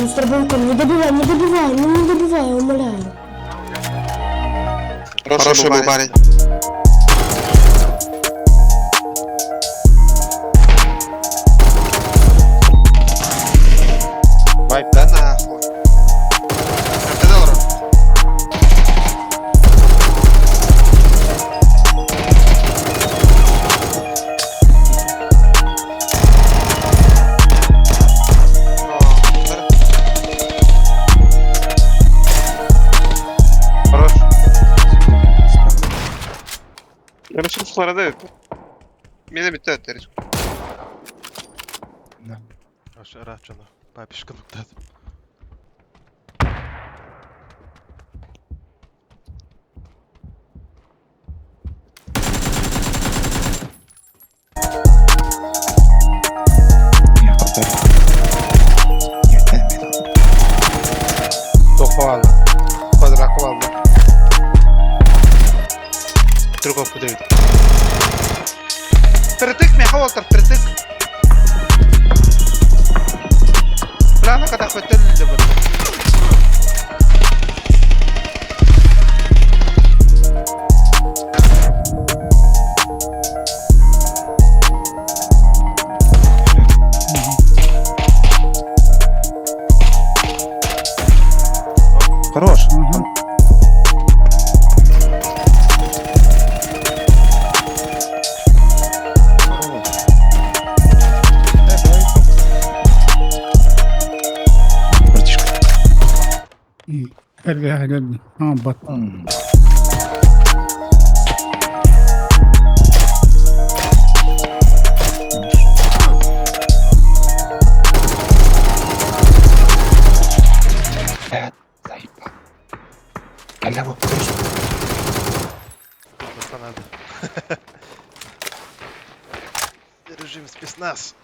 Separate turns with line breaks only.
с дробовиком. Не добивай, не добивай, ну не добивай, умоляю.
Хороший был парень. Да нахуй. Это долларов. Хорош. Yarışın sulara evet. Mine bitti evet
Арачана. Папишка нуктат.
Другого подивити. Впритык, Михаил, впритык. Бля, ну когда хоть любит.
Хорош. Братишка.
Бат.
Э, заебал. Калява, короче.
Надо. Режим спецназ.